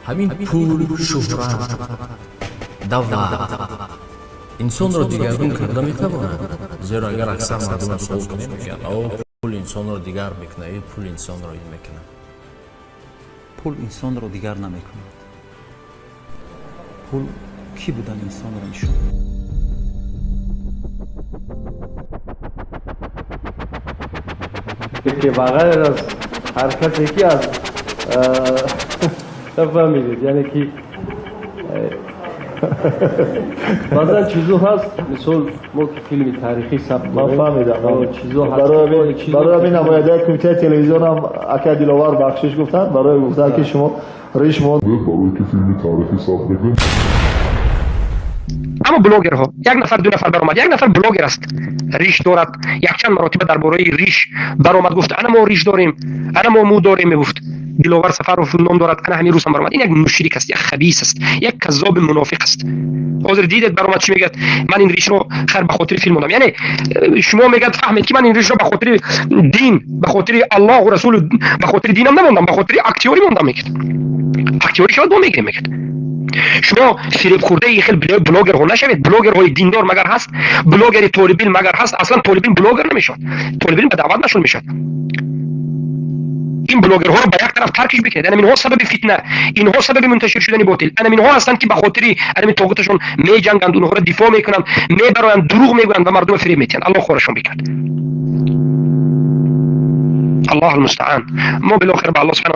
Ҳамин пул, шӯҳрат, давлат инсонро дигаргун карда метавонад? Зеро агар аксар мардумро суол кунем, мегӯянд: «О, пул инсонро дигар мекунад, э, пул инсонро ин мекунад». Пул инсонро дигар намекунад. Пул кӣ будани инсонро нишон Ки ба ғайр аз ҳар касе ки аз нафаҳмидед, яъне ки баъзан чизо ҳаст, мисол, мо ки филми таърихӣ сабт Ман фаҳмидам. Чизо Барои ҳамин намояндаи кумитаи телевизионам, ака Диловар, бахшиш гуфтанд, барои гуфтанд, ки шумо риш монд. Барои ки филми таърихӣ сабт мекунем. Аммо блогерҳо, як нафар, ду нафар баромад, як нафар блогер аст, риш дорад, якчанд маротиба дар бораи риш баромад, гуфт: «Ана мо риш дорем, ана мо мӯ дорем», мегуфт. Диловар Сафаров ном дорад. Ана ҳамин рӯз ҳам баромад. Ин як мушрик аст, як хабис аст, як каззоби мунофиқ аст. Ҳозир дидед, баромад, чӣ мегӯяд? «Ман ин ришро хайр, ба хотири филм мондам». Яъне шумо, мегӯяд, фаҳмед, ки ман ин ришро ба хотири дин, ба хотири Аллоҳу расулу, ба хотири динам намондам, ба хотири актёрӣ мондам, мегӯяд. Актёрӣ шавад, мо мегирем, мегӯяд. Шумо фиребхӯрдаи хел блогерҳо нашавед. Блогерҳои диндор магар ҳаст? Блогери толибилм магар ҳаст? Аслан толибилм блогер намешавад, толибилм ба даъват машғул мешавад. Ин блогерҳоро ба як тараф таркиш бикунед. Ана минҳо сабаби фитна, инҳо сабаби мунташир шудани ботил, ана минҳо ҳастанд, ки ба хотири анами тоғуташон меҷанганд, онҳоро дифоъ мекунанд, мебароянд, дурӯғ мегӯянд ва мардумро фиреб метиҳанд. Аллоҳ хорашон бикунад. Аллоҳ алмустаан. Мо билохира ба Аллоҳ субҳана